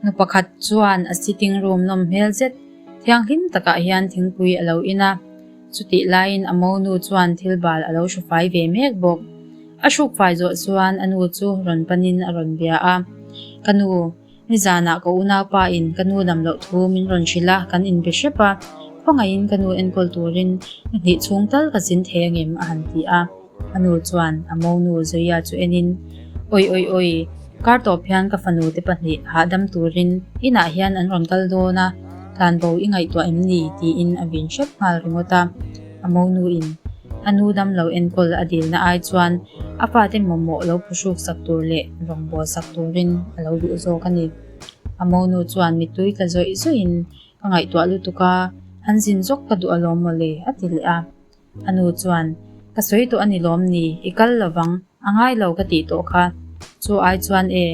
Nu pakhat chuan a sitting room nawm hmel zet thianghlim takah hian thingpui a lo in a, chutih laiin a monu chuan thil bal a lo hru fai ve mek bawk. A hruk fai zawh chuan a nu chu rawn panin a rawn bia a, Ka nu, Nizanah ka unaupa in ka nu dam loh thu min rawn hrilh a, kan inbe hrep a, khawngaihin ka nu enkawl turin ni hnih chhung tal ka zin thei angem a han ti a. A nu chuan a monu Zoya chu enin, Awi awi awi, kar tawp hian ka fanu te pahnih hahdam turin inah hian an rawn kal dawn a, tlanbo i ngaihtuah em ni? tiin a vin hrep nghal ringawt a. A monu in a nu dam lo enkawl a dilna ai chuan a fate mamawh lo phuhruk sak tur leh rawngbâwl sak turin a lo duh zawk a ni. A monu chuan mittui tla zawih zawihin ka ngaihtuah lutuk a, han zin zawk ka duh alawm mawle a ti leh a. A nu chuan, Ka sawi tawh a ni lawm ni, i kal lovang, a ngai lo ka tih tawh kha. Chu ai chuan e,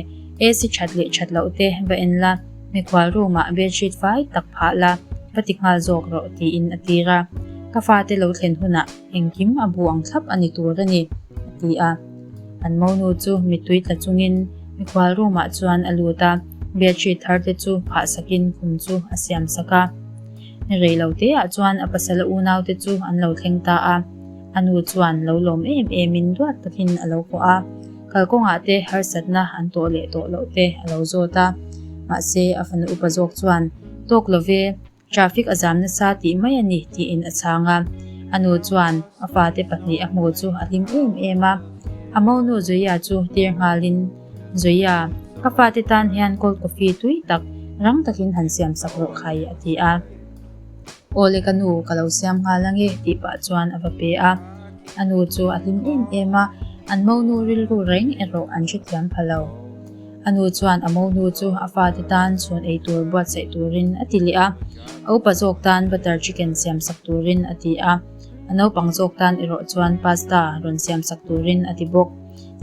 AC that leh that loh te va en la, mikhual room ah bedsheet fai tak phah la, va ti nghal zawk rawh tiin a tir a. Ka fate lo thlen hunah engkim a bu ang thlap a ni tur a ni, a ti a. An monu chu mittui tla chungin mikhual room ah chuan a lut a, bedsheet thar te chu phah sakin khum chu a siam sak a. Ni rei lo te ah chuan a pasal a unau te chu an lo thleng ta a, a nu chuan lo lawm em em in duat takin a lo kuah a, kalkawngah te harsatna an tawh leh tawh loh te a lo zawt a, mahse a fanu upa zawk chuan tawk lo ve, traffic a zam nasa tih mai a ni tiin a chhang a, a nu chuan a fate pahnih a hmu chu a hlim em em a, a monu Zoya chu tir nghalin. Zoya, ka fate tan hian cold coffee tui tak rang takin han siam sak rawh khai a ti a. Awle ka nu, ka lo siam nghal ange tih pah chuan a va pe a. A nu chu a hlim em em a, an monu rilru reng erawh an hrethiam pha lo. A nu chuan a monu chu a fate tan chhun ei tur buatsaih turin a ti leh a, a upa zawk tan butter chicken siam sak turin a ti a, a naupang zawk tan erawh chuan pasta rawn siam sak turin a ti bawk.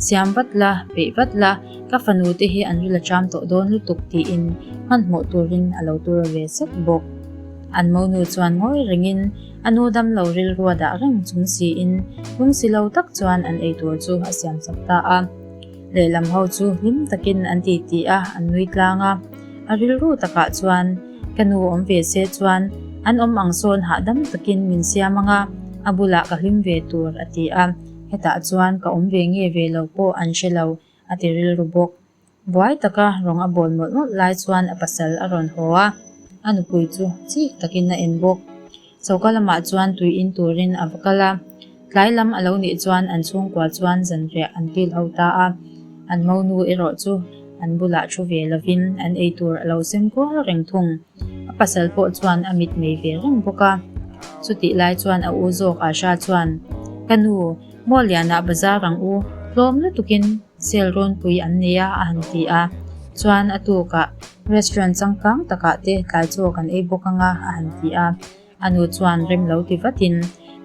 Siam vat la, peih vat la, ka fanu te hi an ril a ṭam tawh dawn lutuk tiin hmanhmawh turin a lo tur ve sek bawk. An monu chuan ngawi rengin a nu damlo rilrua dah reng chung siin lungsi lo tak chuan an eitur chu a siam sak ta a. Lehlam ho chu hlim takin an ti ti a, an nui tlang a. A rilru takah chuan ka nu awm ve se chuan an awm ang sawn hahdam takin min siam ang a, a bulah ka hlim ve tur a ti a. Hetah chuan ka awm ve nge ve lo pawh an hre lo, a ti rilru bawk. Buai taka rawng a bawl mawlh mawlh lai chuan a pasal a rawn haw a, a nupui chu chik takin a en bawk. Choka lamah chuan tui in turin a va kal a, tlai lam a lo nih chuan an chhungkua chuan zanriah an kil ho ta a, an monu erawh chu an bulah thu ve lovin an eitur a lo sem kual reng thung. A pasal pawh chuan a mit mei ve reng bawk a. Chutih lai chuan a u zawk Asha chuan, Ka nu, Maw Lianah bazar ang u, tlawm lutukin sale rawnpui an nei a a han ti a. Chuan a tukah restaurant changkang takah te tlai chaw kan ei bawk anga a han ti a. A nu chuan rem lo ti vatin,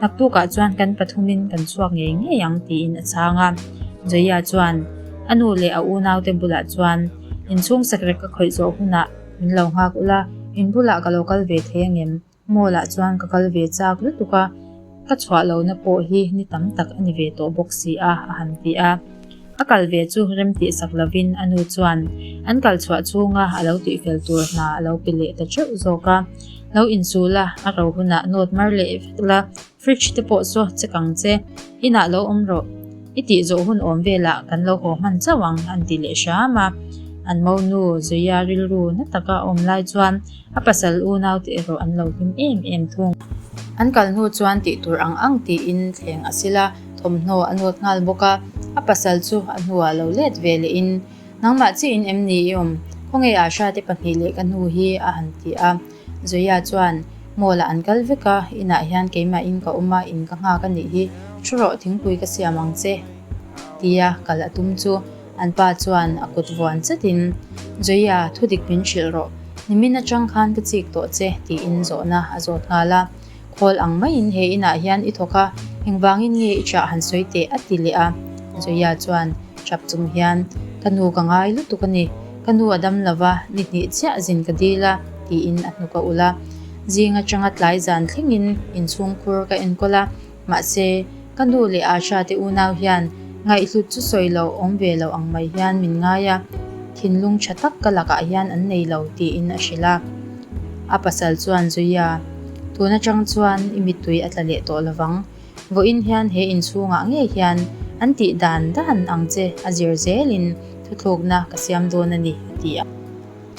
Naktukah chuan kan pathumin kan chhuak ngei ngei ang tiin a chhang a. Zoya chuan a nu leh a unaute bulah chuan, Inchhung sekrek ka khawih zawh hunah min lo nghak ula, in bulah ka lo kal ve thei angem? Mall ah chuan ka kal ve chak lutuk a, ka chhuah lohna pawh hi ni tam tak a ni ve tawh bawk si a, a han ti a. A kal ve chu rem tih sak lovin a nu chuan an kal chhuah chhunga a lo tihfel tur hna a lo pe leh ta teuh zawk a. Lo insul a, a ro hunah note mar leh vek la, fridge te pawh saw check ang che, inah lo awm rawh, i tih zawh hun awm velah kan lo haw hman chauh ang an ti leh hram a. An monu Zoya rilru na taka a awm lai chuan A pasal unaute erawh an lo hlim em em thung. An kal hnu chuan tih tur ang ang tiin thleng a sil a, thawmhnaw a nawt nghal bawk a. A pasal chu a hnuah lo let ve lehin, Nangmah chiin em ni i awm? Khawnge Asha te pahnih leh ka hnu hi a han ti a. Zoya chuan, Mall ah an kal vek a, inah hian keimahin ka awm a, in ka nghak a nih hi. Thu rawh, thingpui ka siam ang che tia kal a tum chu. An pa chuan a kut vuan chatin, Zoya, thu dik min hrilh rawh. Nimin atang khan ka chik tawh che, tiin zawhna a zawt nghal a. Khawl ang maiin he inah hian i thawk a, engvangin nge i chah han sawi teh a ti leh a. Zoya chuan tap chung hian, Ka nu ka ngai lutuk a ni. Ka nu a dam lo va, ni hnih chiah zin ka dil a, tiin a hnuk a ulh a. Zing atanga tlai zan thlengin inchhungkhur ka enkawl a. Mahse, ka nu leh Asha te unau hian ngaihhlut chu sawi loh awm ve lo ang mai hian min ngai a. thinlung tha tak ka lakah hian an nei lo tiin a hrilh a. A pasal chuan Zoya, tun atang chuan i mittui a tla leh tawh lovang. Vawiin hian he inchhungah ngei hian an tih dan dan ang che a zir zelin thuthlukna ka siam dawn a ni, a ti a.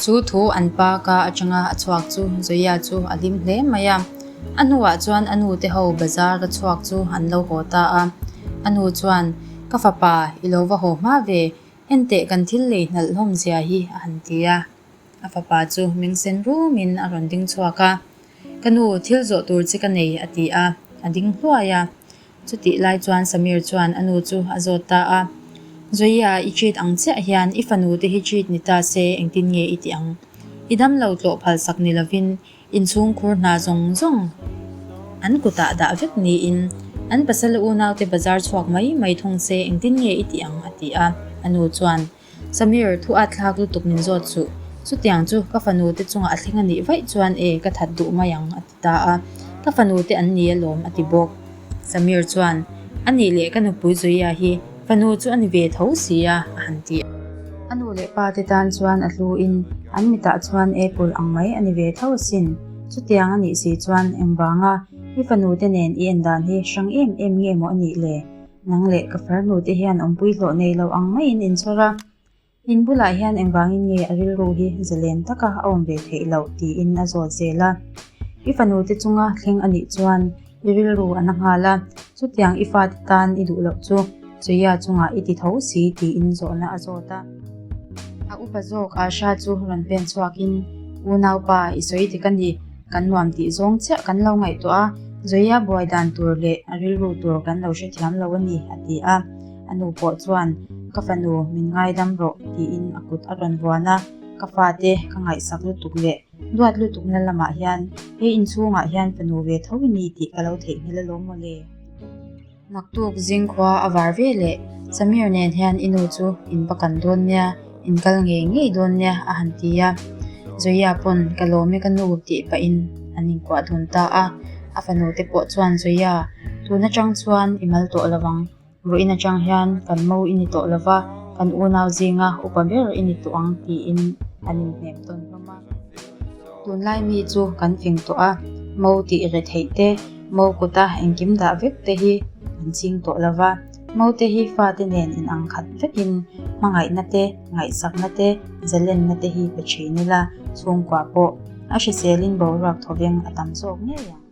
Chu thu an pa ka atanga a chhuak chu Zoya chu a hlim hle mai a. A hnuah chuan a nu te ho bazar a chhuak chu an lo haw ta a. A nu chuan, Ka fapa, i lo va haw hma ve, enteh kan thil lei hnalh hlawm zia hi a han ti a. A fapa chu meng sen rumin a rawn ding chhuak a. Ka nu, thil zawh tur che ka nei, a ti a, a ding hluai a. Chutih lai chuan Samir chuan a nu chu a zawt ta a, Zoia, i treat ang chiah hian i fanu te hi treat ni ta se engtin nge i tih ang? I damlo tlawh phal sak ni lovin inchhungkhur hna zawng zawng an kutah dah vek niin an pasal unaute bazar chhuak mai mai thung se engtin nge i tih ang? a ti a. A nu chuan, Samir, thu at thlak lutuk min zawt suh. Chutiang chu ka fanu te chungah a thleng a nih vaih chuan e, ka that duh mai ang, a ti ta a. Ka fanu te an ni alawm, a ti bawk. Samir chuan, A nih leh ka nupui Zoya hi fanu chu a ni ve tho si a, a han ti a. A nu leh pa te tan chuan a hluin an mitah chuan apple ang mai a ni ve tho asin. Chutiang a nih si chuan engvanga i fanu te nen i en dan hi hrang em em nge maw a nih le? Nang leh ka farnu te hian awmpui hlawh nei lo ang maiin in chhawr a, in bulah hian engvangin nge a rilru hi zalen taka a awm ve theih loh tiin a zawt zel a. I fanu te chunga thleng a nih chuan i rilru a na nghal a, chutiang i fate tan i duh loh chu Zoya chungah i ti tho si tiin zawhna a zawt a. A upa zawk Asha chu rawn pen chhuakin, Unaupa, i sawi dik a ni. Kan nuam tih zawng chiah kan lo ngaihtuah a, Zoya buai dan tur leh a rilru tur kan lo hrethiam lo a ni, a ti a. A nu pawh chuan, Ka fanu, min ngaidam rawh, tiin a kut a rawn vuan a. Ka fate ka ngaihsak lutuk leh duat lutukna lamah hian he inchhungah hian fanu ve tho i ni tih ka lo theihnghilh alawm mawle. Naktuk zingkhua a var ve leh Samir nen hian i nu chu in va kan dawn nia, in kal ngei ngei dawn nia a han ti a. Zoya pawn ka lawm e ka nu tih pahin an inkuah dun ta a. A fanu te pawh chuan Zoya, tun atang chuan i mal tawh lo ang, vawiin atang hian kan mo i ni tawh lo va, kan unau zinga upa ber i ni tawh ang tiin an inhnem tawn hlawm a. Tunlai mi chu kan fing tawh a, mo tih retheih te, mo kuta engkim dah vek te hi kan ching tawh lo va, mo te hi fate nen inang khat vekin hmangaihna te, ngaihsakna te, zalenna te hi pe thin ila, chhungkua pawh a hriselin boruak thawveng a tam zawk ngei ang.